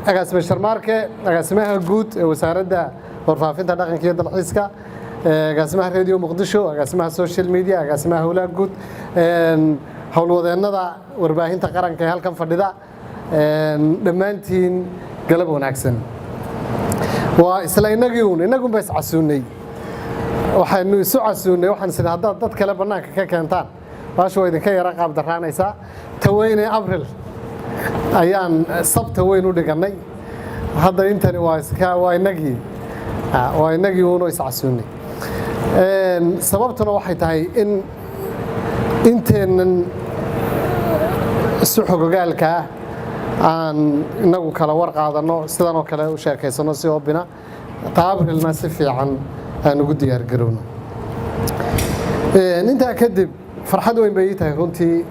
Agaasime Sharmaarke, agaasimaha guud ee Wasaaradda Warfaafinta, Dhaqanka iyo Dalxiiska, agaasimaha Radio Muqdisho, agaasimaha social media, agaasimaha howlaha guud, howlwadeennada warbaahinta qaranka ee halkan fadhida, dhammaantiin galab wanaagsan. Waa isla innagii uun, innagunba iscasuunnay. Waxaynu isu casuunnay, waxaan sida haddaad dad kale bannaanka ka keentaan, baasha waa idinka yara qaab daraanaysaa. Ta weyne Abril ayaan sabta weyn u dhigannay. Hadda intani waa iska waa innagii, waa innagii uunoo iscasuunnay. Sababtuna waxay tahay in inteennan isu xogogaalka ah aan inagu kala war qaadanno, sidan oo kale u sheekaysanno si obina ta Abrilna si fiican aan ugu diyaar garowno. Intaa kadib, farxad weyn bay ii tahay runtii.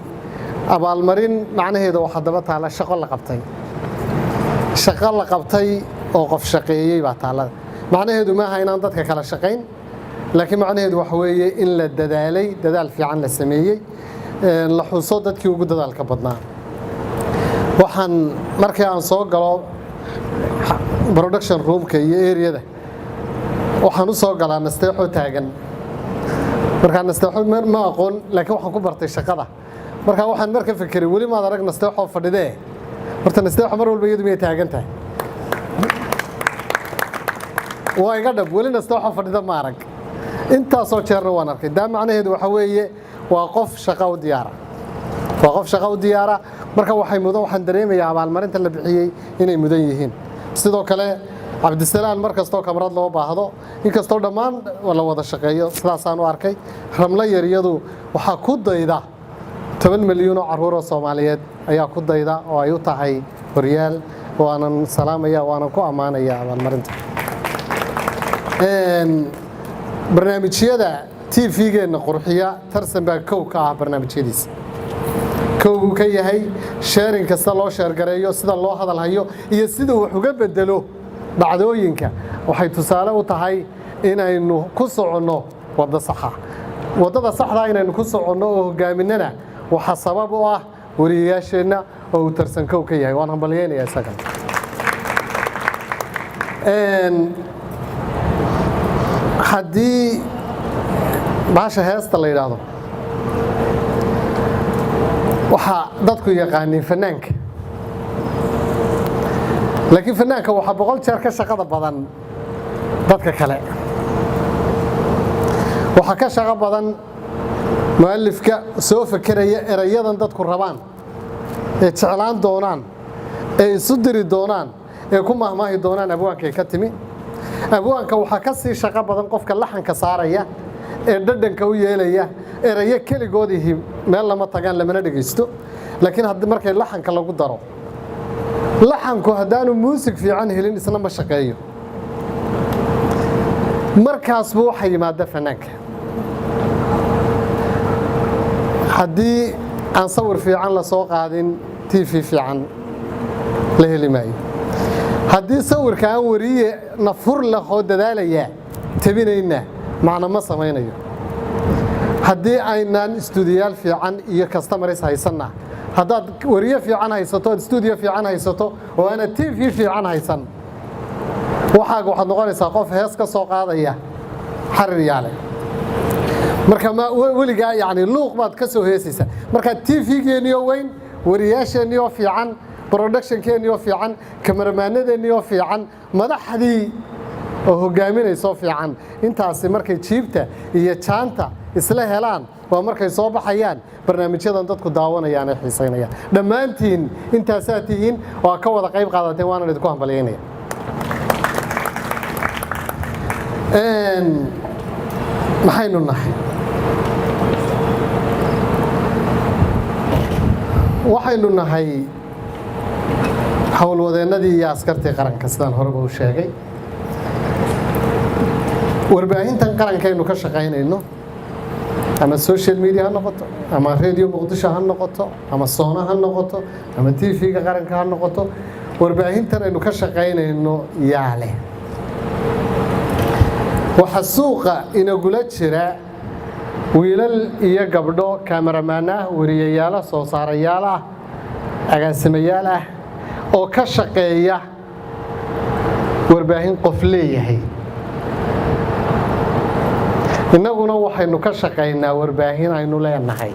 Abaalmarin macnaheeda waxaa daba taala shaqo la qabtay, shaqo la qabtay oo qof shaqeeyey baa taallada. Macnaheedu maaha inaan dadka kala shaqayn, laakiin macnaheedu waxa weeye in la dadaalay, dadaal fiican la sameeyey, la xuso dadkii ugu dadaalka badnaa. Waxaan markii aan soo galo production roomka iyo areada, waxaan u soo galaa Nasteexo taagan. Markaa Nasteexo ma aqoon, laakiin waxaan ku bartay shaqada. Markaa waxaan marka fekeray, weli maad arag Nasteexoo fadhidee? Horta Nasteexo mar walba iyadu miyay taagan tahay? Waa iga dhab, weli Nasteexoo fadhida ma arag. Intaasoo jeerna waan arkay. Daa macnaheedu waxa weeye waa qof shaqa u diyaara, waa qof shaqo u diyaara. Marka waxay mudan, waxaan dareemayaa abaalmarinta la bixiyey inay mudan yihiin. Sidoo kale Cabdisalaan, mar kastoo kamarad loo baahdo, inkastoo dhammaan la wada shaqeeyo, sidaasaan u arkay. Ramlo yar iyadu waxaa ku dayda 10 milyuun oo carruuroo Soomaaliyeed ayaa ku dayda oo ay u tahay horyaal. Waanan salaamaya, waanan ku ammaanaya abaalmarinta. Barnaamijyada TV-geenna qurxiya, Tarsan baa kow ka ah. Barnaamijyadiisa kowguu ka yahay. Sharing kasta loo share gareeyo, sida loo hadal hayo iyo sida wax uga bedelo dhacdooyinka, waxay tusaale u tahay inaynu ku soconno waddo saxa. Waddada saxdaa inaynu ku soconno oo hogaaminana waxaa sabab u ah wariyayaasheenna oo uu Tarsan kow ka yahay. Waan hambalyeynaya isagan. Haddii baasha heesta la yidhaahdo, waxaa dadku yaqaaniin fanaanka, laakiin fanaanka waxaa 100 jeer ka shaqada badan dadka kale. Waxaa ka shaqo badan mu'alifka soo fekeraya erayadan dadku rabaan ee jeclaan doonaan ee isu diri doonaan ee ku mahmaahi doonaan. Abwaankay ka timi. Abwaanka waxaa ka sii shaqo badan qofka laxanka saaraya ee dhadhanka u yeelaya. Erayo keligoodihi meel lama tagaan, lamana dhegaysto, laakiin markay laxanka lagu daro, laxanku haddaanu muusig fiican helin isna ma shaqeeyo. Markaasba waxaa yimaada fanaanka. Haddii aan sawir fiican la soo qaadin, TV fiican la heli maayo. Haddii sawirka aan wariye nafur leh oo dadaalaya tabinayna, macno ma samaynayo. Haddii aynaan istuudiyaal fiican iyo customers haysanna, haddaad wariye fiican haysato, ood stuudiyo fiican haysato oo aanad TV fiican haysan, waxaaga waxaad noqonaysaa qof hees ka soo qaadaya xarir yaale. Marka ma weligaa yani luuq baad ka soo heesaysaa. Marka TV-geenniyo weyn, wariyaasheenniyo fiican, productionkeenniyo fiican, kamaramaanadeenniyoo fiican, madaxdii oo hogaaminaysoo fiican, intaasi markay jiibta iyo jaanta isla helaan waa markay soo baxayaan barnaamijyadan dadku daawanayaan ee xiisaynayaan. Dhammaantiin intaasaa tihiin, waa ka wada qayb qaadateen, waanan idinku hambalyaynaya. Maxaynu nahay? Waxaynu nahay howlwadeennadii iyo askartii qaranka, sidaan horeba u sheegay. Warbaahintan qarankaynu ka shaqaynayno, ama social media ha noqoto, ama Radio Muqdisho ha noqoto, ama Soona ha noqoto, ama TV-ga qaranka ha noqoto, warbaahintan aynu ka shaqaynayno yaa leh? Waxaa suuqa inagula jira wiilal iyo gabdho kaamaramaan ah, wariyayaala, soo saarayaal ah, agaasimayaal ah oo ka shaqeeya. Warbaahin qof leeyahay. Innaguna waxaynu ka shaqaynaa warbaahin aynu leenahay.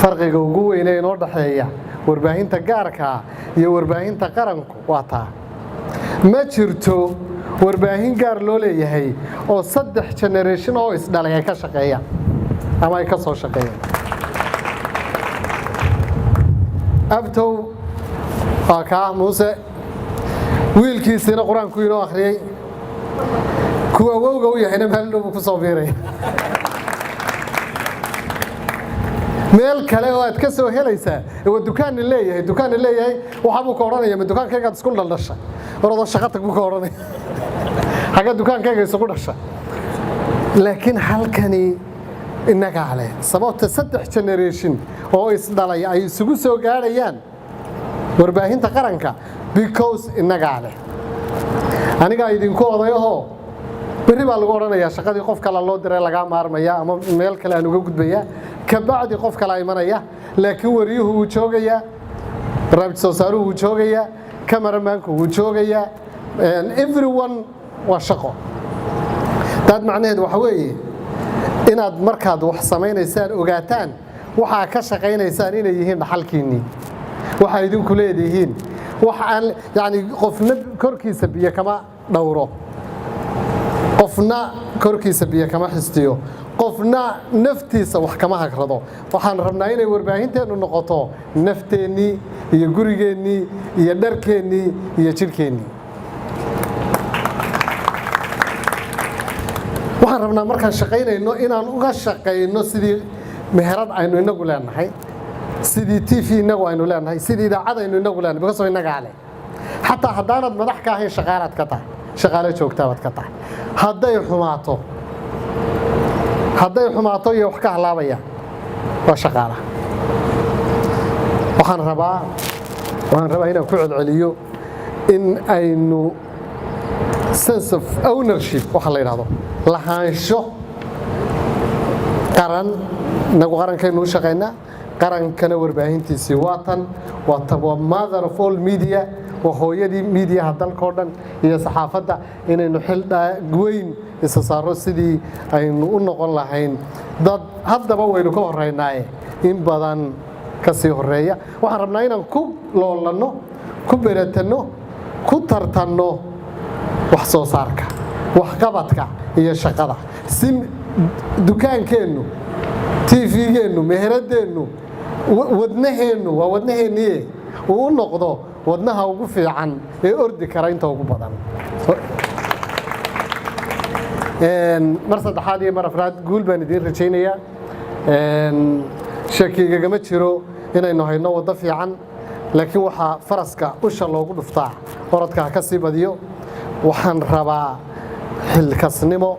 Farqiga ugu weyne inoo dhaxeeya warbaahinta gaarkaa iyo warbaahinta qaranku waa taa. Ma jirto warbaahin gaar loo leeyahay oo saddex generation oo isdhalay ay ka shaqeeyaan ama ay ka soo shaqeeyaan. Abtow waa kaa Muuse, wiilkiisiina Qur-aanku inoo akhriyey, kuwa awowga u yahayna maalin dhow buu ku soo biiray. Meel kale oo aad ka soo helaysaa waa dukaanni leeyahay, dukaanni leeyahay. Waxaa buu ka odhanaya, "Ma dukaankaygaad isku dhaldhasha? Orodoo shaqo tag," buu ka odhanaya. "Xagga dukaankayga isugu dhasha?" Laakiin halkani innagaa leh. Sababta saddex generation oo isdhalay ay isugu soo gaadhayaan warbaahinta qaranka, because innagaa leh. Anigaa idinku odayahoo berri baa lagu odhanayaa shaqadii qof kale loo diray, lagaa maarmaya ama meel kale aan uga gudbaya, kabacdi qof kalaa imanaya. Laakiin wariyuhu wuu joogayaa, barnaamij soo saaruhu wuu joogayaa, cameramanku wuu joogayaa, everyone. Waa shaqo taad. Macnaheed waxa weeye inaad markaad wax samaynaysaan ogaataan waxaa ka shaqaynaysaan inay yihiin dhaxalkiinnii, waxaa idinku leedihiin. Wax aan yacni qofna korkiisa biyo kama dhowro, qofna korkiisa biyo kama xistiyo, qofna naftiisa wax kama hagrado. Waxaan rabnaa inay warbaahinteennu noqoto nafteennii iyo gurigeennii iyo dharkeennii iyo jidhkeennii. Waxaan rabnaa markaan shaqaynayno inaan uga shaqayno sidii meherad aynu inagu leenahay, sidii TV inagu aynu leenahay, sidii idaacad aynu inagu leenahay, because of innagaa leh. Xataa haddaanad madax ka ahayn, shaqaalaad ka tahay, shaqaale joogtaabaad ka tahay. Hadday xumaato iyo wax ka halaabaya waa shaqaalaha. Waxaan rabaa inaan ku celceliyo in aynu sense of ownership waxa la yidhahdo, lahaansho qaran. Inagu qarankaynu u shaqaynaa, qarankana warbaahintiisii waa tan, waa mother of all media, waa hooyadii miidiyaha dalkao dhan iyo saxaafadda. Inaynu xil weyn isa saaro sidii aynu u noqon lahayn dad haddaba waynu ka horeynaaye in badan ka sii horeeya. Waxaan rabnaa inaan ku loolanno, ku beratanno, ku tartanno wax soo saarka, waxqabadka iyo shaqada, si dukaankeennu, TV-geennu, meheradeennu, wadnaheennu, waa wadnaheenniye, uu u noqdo wadnaha ugu fiican ee ordi kara inta ugu badan. Mar saddexaad iyo mar afraad guul baan idiin rajaynayaa. Shakigagama jiro inaynu hayno waddo fiican, laakiin waxaa faraska usha loogu dhuftaa orodka ha ka sii badiyo. Waxaan rabaa xilkasnimo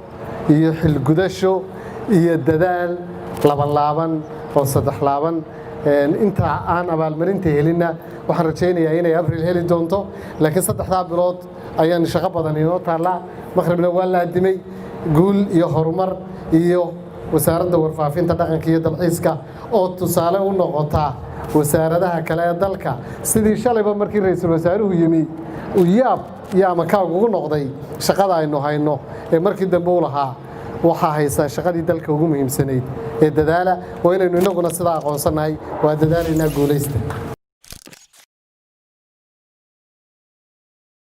iyo xilgudasho iyo dadaal laban laaban oo saddex laaban. Inta aan abaalmarinta helinna waxaan rajaynayaa inay Abril heli doonto, laakiin saddexdaa bilood ayaan shaqo badan inoo taallaa. Maqribna waa la addimay. Guul iyo horumar iyo Wasaaradda Warfaafinta, Dhaqanka iyo Dalxiiska oo tusaale u noqota wasaaradaha kale ee dalka, sidii shalayba markii ra-iisul wasaaruhu yimi uu yaab iyo amakaag ugu noqday shaqada aynu hayno, ee markii dambe u lahaa, "Waxaa haysaa shaqadii dalka ugu muhiimsanayd ee dadaala." Waa inaynu innaguna sidaa aqoonsannahay. Waa dadaalaynaa. Guulaysta.